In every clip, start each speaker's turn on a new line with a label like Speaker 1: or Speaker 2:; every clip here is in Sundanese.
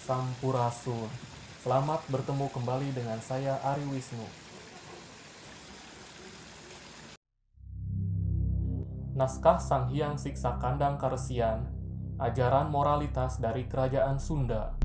Speaker 1: Sampurasun. Selamat bertemu kembali dengan saya, Ari Wisnu. Naskah Sang Hyang Siksa Kandang Karesian, ajaran moralitas dari Kerajaan Sunda.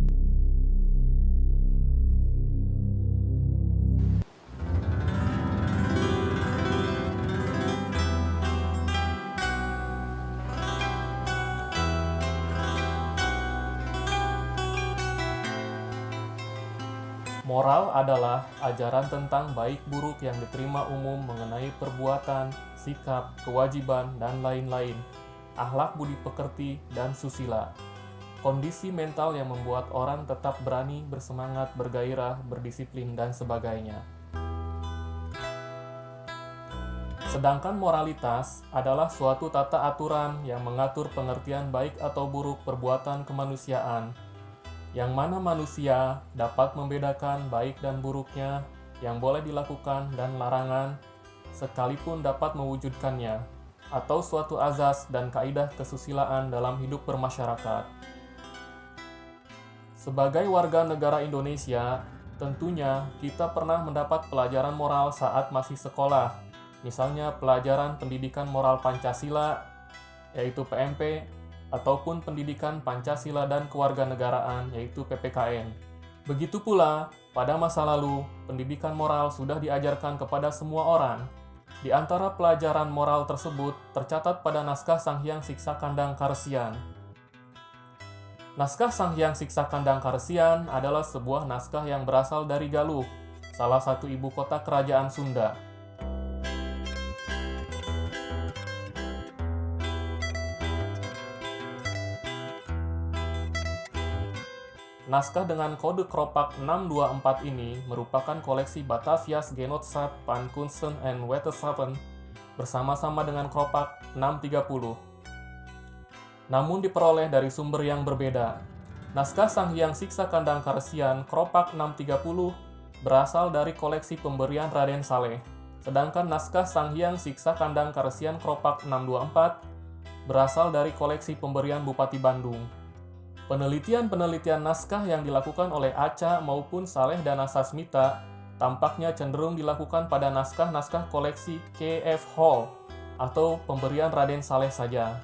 Speaker 1: Moral adalah ajaran tentang baik buruk yang diterima umum mengenai perbuatan, sikap, kewajiban, dan lain-lain, akhlak budi pekerti, dan susila. Kondisi mental yang membuat orang tetap berani, bersemangat, bergairah, berdisiplin, dan sebagainya. Sedangkan moralitas adalah suatu tata aturan yang mengatur pengertian baik atau buruk perbuatan kemanusiaan, yang mana manusia dapat membedakan baik dan buruknya, yang boleh dilakukan dan larangan, sekalipun dapat mewujudkannya, atau suatu azas dan kaidah kesusilaan dalam hidup bermasyarakat. Sebagai warga negara Indonesia, tentunya kita pernah mendapat pelajaran moral saat masih sekolah, misalnya pelajaran pendidikan moral Pancasila, yaitu PMP, ataupun pendidikan Pancasila dan kewarganegaraan, yaitu PPKN. Begitu pula, pada masa lalu, pendidikan moral sudah diajarkan kepada semua orang. Di antara pelajaran moral tersebut tercatat pada naskah Sang Hyang Siksa Kandang Karesian. Naskah Sang Hyang Siksa Kandang Karesian adalah sebuah naskah yang berasal dari Galuh, salah satu ibu kota kerajaan Sunda. Naskah dengan kode Kropak 624 ini merupakan koleksi Batavias Genootschap van Kunsten en Wetenschappen bersama-sama dengan Kropak 630. Namun diperoleh dari sumber yang berbeda. Naskah Sang Hyang Siksa Kandang Karesian Kropak 630 berasal dari koleksi pemberian Raden Saleh. Sedangkan naskah Sang Hyang Siksa Kandang Karesian Kropak 624 berasal dari koleksi pemberian Bupati Bandung. Penelitian-penelitian naskah yang dilakukan oleh Aca maupun Saleh Danasasmita tampaknya cenderung dilakukan pada naskah-naskah koleksi K.F. Hall atau pemberian Raden Saleh saja.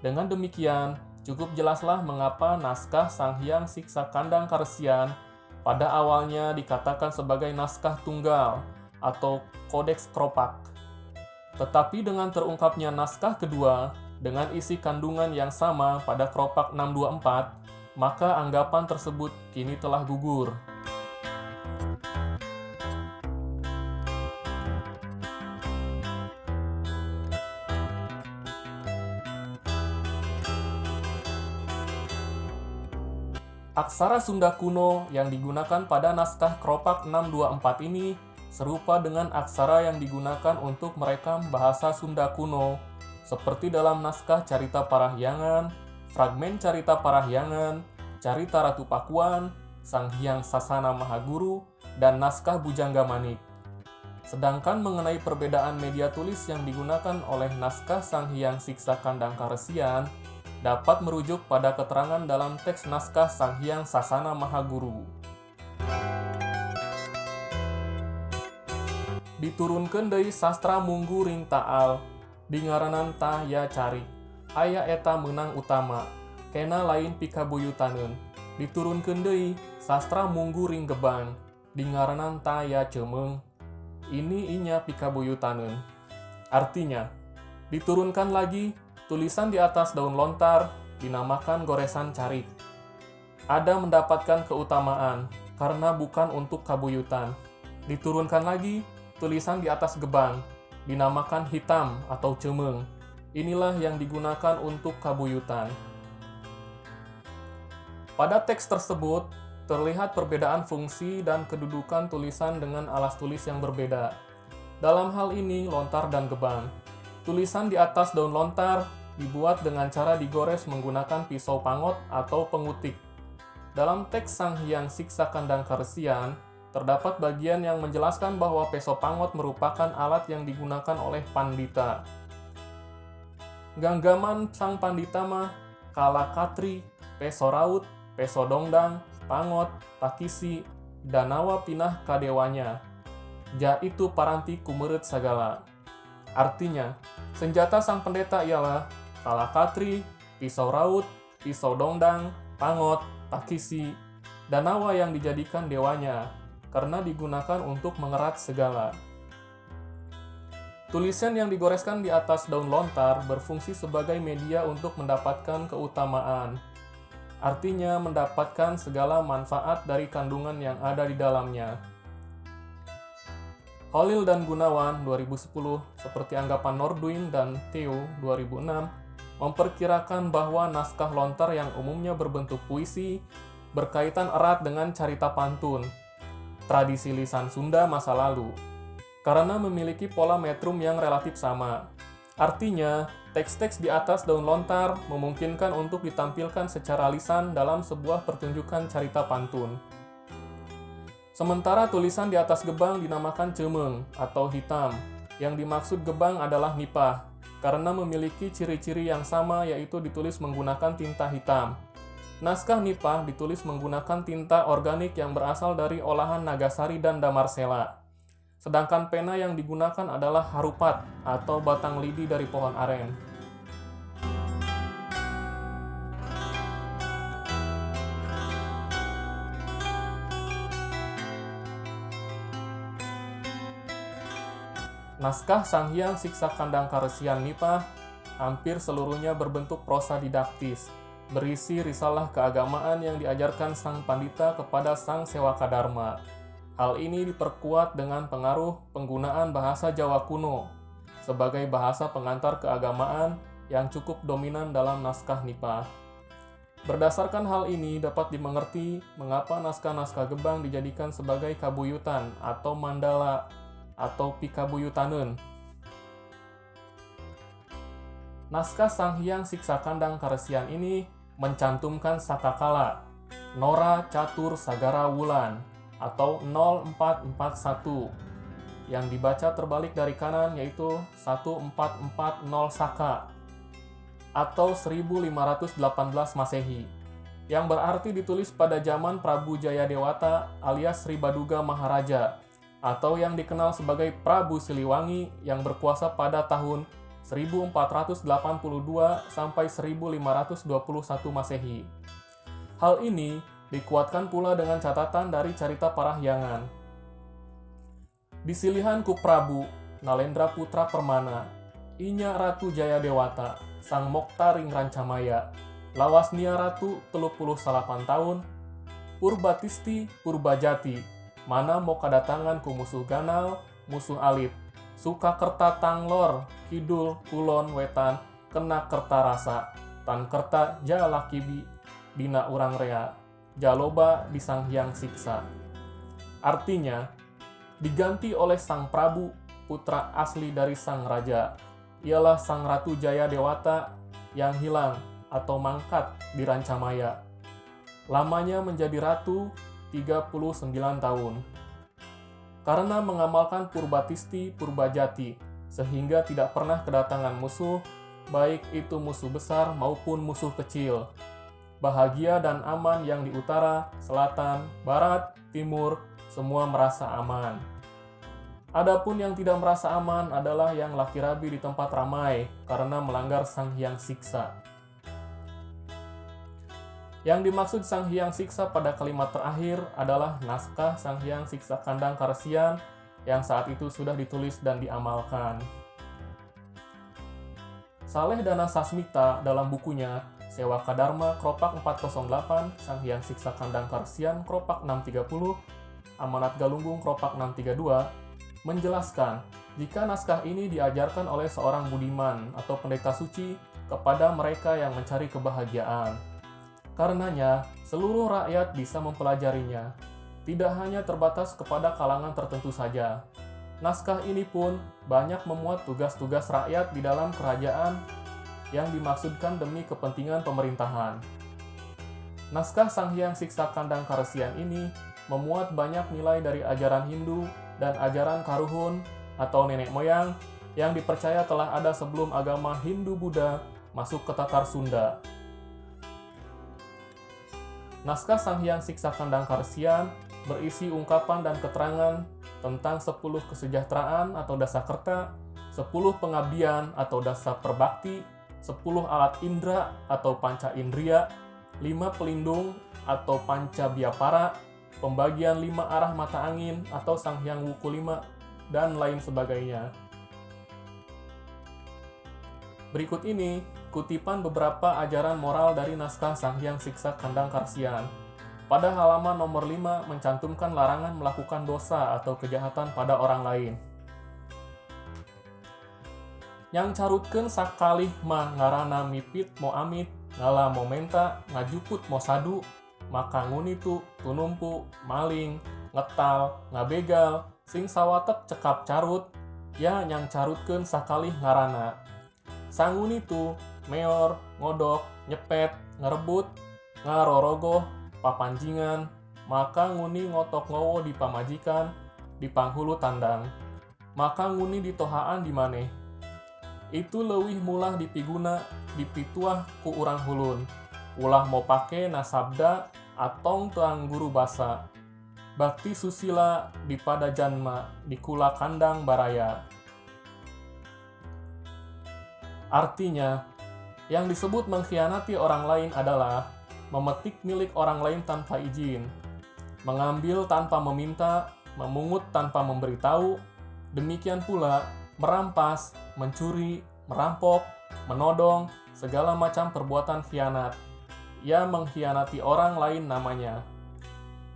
Speaker 1: Dengan demikian, cukup jelaslah mengapa naskah Sang Hyang Siksa Kandang Karesian pada awalnya dikatakan sebagai naskah tunggal atau Kodeks Kropak. Tetapi dengan terungkapnya naskah kedua dengan isi kandungan yang sama pada Kropak 624, maka anggapan tersebut kini telah gugur. Aksara Sunda kuno yang digunakan pada naskah Kropak 624 ini serupa dengan aksara yang digunakan untuk merekam bahasa Sunda kuno, seperti dalam naskah Carita Parahyangan, fragmen Carita Parahyangan, Carita Ratu Pakuan, Sang Hyang Sasana Mahaguru, dan naskah Bujangga Manik. Sedangkan mengenai perbedaan media tulis yang digunakan oleh naskah Sang Hyang Siksa Kandang Karesian, dapat merujuk pada keterangan dalam teks naskah Sang Hyang Sasana Mahaguru. Diturunkeun deui sastra munggu ring taal, dingaranan ta ya cari. Aya eta meunang utama, kena lain pikabuyutaneun. Diturunkeun deui sastra munggu ring gebang, dingaranan ta ya cemeung. Ini inya pikabuyutaneun. Artinya, diturunkan lagi tulisan di atas daun lontar dinamakan goresan carik. Ada mendapatkan keutamaan karena bukan untuk kabuyutan. Diturunkan lagi tulisan di atas gebang dinamakan hitam atau cemeung. Inilah yang digunakan untuk kabuyutan. Pada teks tersebut, terlihat perbedaan fungsi dan kedudukan tulisan dengan alas tulis yang berbeda. Dalam hal ini, lontar dan gebang. Tulisan di atas daun lontar dibuat dengan cara digores menggunakan pisau pangot atau pengutik. Dalam teks Sang Hyang Siksa Kandang Karesian, terdapat bagian yang menjelaskan bahwa peso pangot merupakan alat yang digunakan oleh pandita. Ganggaman sang pandita mah kalakatri, peso raut, peso dongdang, pangot, takisi, danawa pinah kadewanya. Ja itu paranti kumeret sagala. Artinya, senjata sang pendeta ialah talakatri, pisau raut, pisau dongdang, pangot, takisi, danawa yang dijadikan dewanya, karena digunakan untuk mengerat segala. Tulisan yang digoreskan di atas daun lontar berfungsi sebagai media untuk mendapatkan keutamaan. Artinya mendapatkan segala manfaat dari kandungan yang ada di dalamnya. Holil dan Gunawan 2010, seperti anggapan Nordwin dan Theo 2006, memperkirakan bahwa naskah lontar yang umumnya berbentuk puisi berkaitan erat dengan carita pantun, tradisi lisan Sunda masa lalu, karena memiliki pola metrum yang relatif sama. Artinya, teks-teks di atas daun lontar memungkinkan untuk ditampilkan secara lisan dalam sebuah pertunjukan carita pantun. Sementara tulisan di atas gebang dinamakan cemeng atau hitam. Yang dimaksud gebang adalah nipah, karena memiliki ciri-ciri yang sama, yaitu ditulis menggunakan tinta hitam. Naskah nipah ditulis menggunakan tinta organik yang berasal dari olahan Nagasari dan Damarsela. Sedangkan pena yang digunakan adalah harupat atau batang lidi dari pohon aren. Naskah Sanghyang Siksa Kandang Karesian Nipah hampir seluruhnya berbentuk prosa didaktis, berisi risalah keagamaan yang diajarkan sang pandita kepada sang Sewaka Dharma. Hal ini diperkuat dengan pengaruh penggunaan bahasa Jawa kuno sebagai bahasa pengantar keagamaan yang cukup dominan dalam naskah Nipah. Berdasarkan hal ini dapat dimengerti mengapa naskah-naskah Gebang dijadikan sebagai kabuyutan atau mandala atau pikabuyutaneun. Naskah Sanghyang Siksa Kandang Karesian ini mencantumkan Sakakala, Nora Catur Sagara Wulan atau 0441 yang dibaca terbalik dari kanan, yaitu 1440 Saka atau 1518 Masehi, yang berarti ditulis pada zaman Prabu Jayadewata alias Sri Baduga Maharaja atau yang dikenal sebagai Prabu Siliwangi yang berkuasa pada tahun 1482 sampai 1521 Masehi. Hal ini dikuatkan pula dengan catatan dari Carita Parahyangan. Disilihan ku Prabu Nalendra Putra Permana, Inya Ratu Jayadewata, Sang Mokta ring Rancamaya, lawas nia Ratu 38 tahun, Purbatisti Purbajati, mana mau kadatangan ku musuh ganal, musuh alit, suka kerta tanglor, kidul, kulon, wetan, kena kerta rasa, tan kerta jalakibi, dina urang rea, jaloba di Sang Hyang Siksa. Artinya, diganti oleh Sang Prabu, putra asli dari Sang Raja, ialah Sang Ratu Jaya Dewata yang hilang atau mangkat di Rancamaya. Lamanya menjadi ratu 39 tahun. Karena mengamalkan Purbatisti Purbajati, sehingga tidak pernah kedatangan musuh, baik itu musuh besar maupun musuh kecil. Bahagia dan aman yang di utara, selatan, barat, timur, semua merasa aman. Adapun yang tidak merasa aman adalah yang laki rabi di tempat ramai karena melanggar Sang Hyang Siksa. Yang dimaksud Sang Hyang Siksa pada kalimat terakhir adalah naskah Sang Hyang Siksa Kandang Karesian yang saat itu sudah ditulis dan diamalkan. Saleh Dana Sasmita dalam bukunya Sewaka Dharma Kropak 408, Sang Hyang Siksa Kandang Karesian Kropak 630, Amanat Galunggung Kropak 632, menjelaskan jika naskah ini diajarkan oleh seorang budiman atau pendeta suci kepada mereka yang mencari kebahagiaan. Karenanya, seluruh rakyat bisa mempelajarinya, tidak hanya terbatas kepada kalangan tertentu saja. Naskah ini pun banyak memuat tugas-tugas rakyat di dalam kerajaan yang dimaksudkan demi kepentingan pemerintahan. Naskah Sang Hyang Siksa Kandang Karesian ini memuat banyak nilai dari ajaran Hindu dan ajaran Karuhun atau nenek moyang yang dipercaya telah ada sebelum agama Hindu-Buddha masuk ke Tatar Sunda. Naskah Sanghyang Siksa Kandang Karesian berisi ungkapan dan keterangan tentang 10 kesejahteraan atau dasa kerta, 10 pengabdian atau dasa perbakti, 10 alat indera atau panca indria, 5 pelindung atau panca biapara, pembagian 5 arah mata angin atau Sanghyang Wuku 5, dan lain sebagainya. Berikut ini kutipan beberapa ajaran moral dari naskah Sanghyang Siksa Kandang Karesian. Pada halaman nomor 5 mencantumkan larangan melakukan dosa atau kejahatan pada orang lain. Yang carutkeun sakalih mah ngarana mipit mo amit, ngala mo menta, ngajuput mo sadu, maka ngunitu, tunumpu, maling, ngetal, ngabegal, sing sawatek cekap carut, ya nyang carutkeun sakalih ngarana. Sangunitu, meor, ngodok, nyepet, ngerebut, ngarorogoh, papanjingan, maka nguni ngotok ngowo di pamajikan, di panghulu tandang, maka nguni ditohaan di maneh. Itu leuwih mulah dipiguna, dipituah ku urang hulun. Ulah mo pake nasabda atong teang guru basa. Bakti susila di pada janma, di kula kandang baraya. Artinya, yang disebut mengkhianati orang lain adalah memetik milik orang lain tanpa izin, mengambil tanpa meminta, memungut tanpa memberitahu, demikian pula merampas, mencuri, merampok, menodong, segala macam perbuatan khianat. Ia mengkhianati orang lain namanya.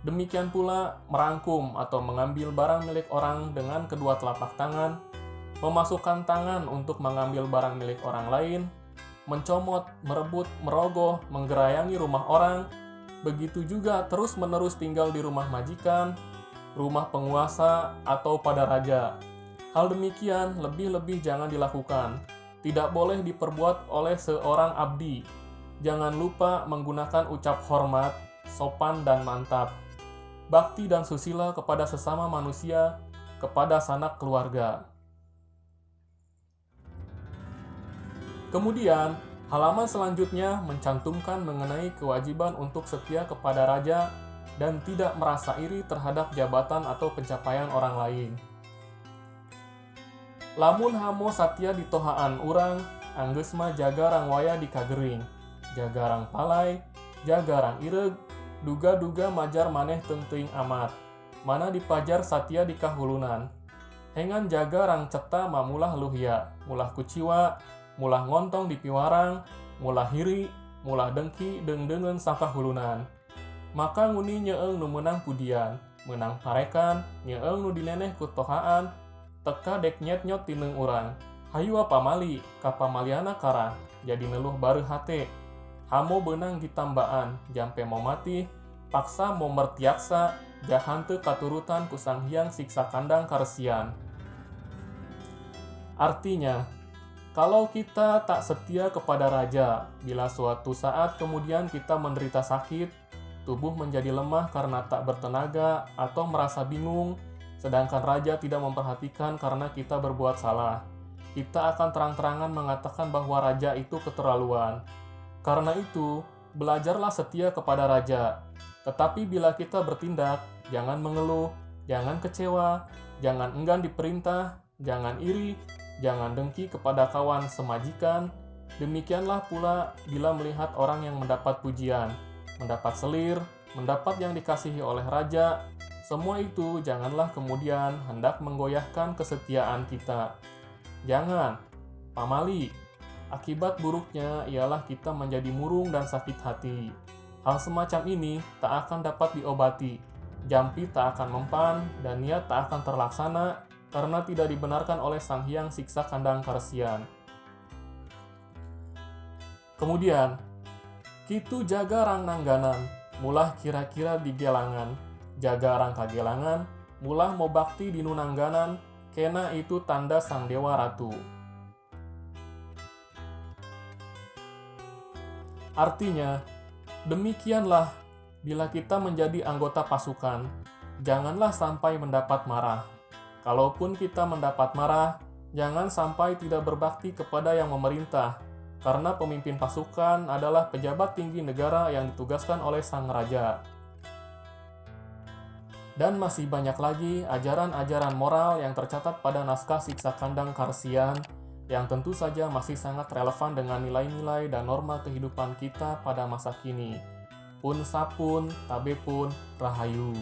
Speaker 1: Demikian pula merangkum atau mengambil barang milik orang dengan kedua telapak tangan, memasukkan tangan untuk mengambil barang milik orang lain, mencomot, merebut, merogoh, menggerayangi rumah orang, begitu juga terus-menerus tinggal di rumah majikan, rumah penguasa, atau pada raja. Hal demikian lebih-lebih jangan dilakukan. Tidak boleh diperbuat oleh seorang abdi. Jangan lupa menggunakan ucap hormat, sopan, dan mantap. Bakti dan susila kepada sesama manusia, kepada sanak keluarga. Kemudian, halaman selanjutnya mencantumkan mengenai kewajiban untuk setia kepada raja dan tidak merasa iri terhadap jabatan atau pencapaian orang lain. Lamun hamo satya ditohaan urang, anggeus mah jaga rang waya di kagering, jaga rang palai, jaga rang ireug, duga-duga majar maneh teuing amat, mana dipajar satya di kahulunan. Hengan jaga rang ceta mamulah luhya, mulah kuciwa, mulah ngontong di piwarang, mulah hiri, mulah dengki deung-deungeun sakahulunan. Maka nguni nyeeng nu meunang pudian, meunang parekan, nyeeng nu dineneh ku tohaan, teka dek nyet-nyot tineung urang. Hayu pamali, ka pamaliana karah, jadi neluh bareuh hate. Hamo beunang ditambaan, jampe mau mati, paksa mau mertiaksa, jahante katurutan ku Sang Hyang Siksa Kandang Karesian. Artinya, kalau kita tak setia kepada raja, bila suatu saat kemudian kita menderita sakit, tubuh menjadi lemah karena tak bertenaga atau merasa bingung, sedangkan raja tidak memperhatikan karena kita berbuat salah. Kita akan terang-terangan mengatakan bahwa raja itu keterlaluan. Karena itu, belajarlah setia kepada raja. Tetapi bila kita bertindak, jangan mengeluh, jangan kecewa, jangan enggan diperintah, jangan iri, jangan dengki kepada kawan semajikan. Demikianlah pula bila melihat orang yang mendapat pujian, mendapat selir, mendapat yang dikasihi oleh raja. Semua itu janganlah kemudian hendak menggoyahkan kesetiaan kita. Jangan, pamali. Akibat buruknya ialah kita menjadi murung dan sakit hati. Hal semacam ini tak akan dapat diobati. Jampi tak akan mempan dan niat tak akan terlaksana karena tidak dibenarkan oleh Sang Hyang Siksa Kandang Karesian. Kemudian, kitu jaga rang nangganan, mulah kira-kira di gelangan. Jaga rang kagelangan, mulah mau bakti di nunangganan, kena itu tanda Sang Dewa Ratu. Artinya, demikianlah bila kita menjadi anggota pasukan, janganlah sampai mendapat marah. Kalaupun kita mendapat marah, jangan sampai tidak berbakti kepada yang memerintah, Karena pemimpin pasukan adalah pejabat tinggi negara yang ditugaskan oleh sang raja. Dan masih banyak lagi ajaran-ajaran moral yang tercatat pada naskah Siksa Kandang Karsian yang tentu saja masih sangat relevan dengan nilai-nilai dan norma kehidupan kita pada masa kini. Pun sapun, tabe pun, rahayu.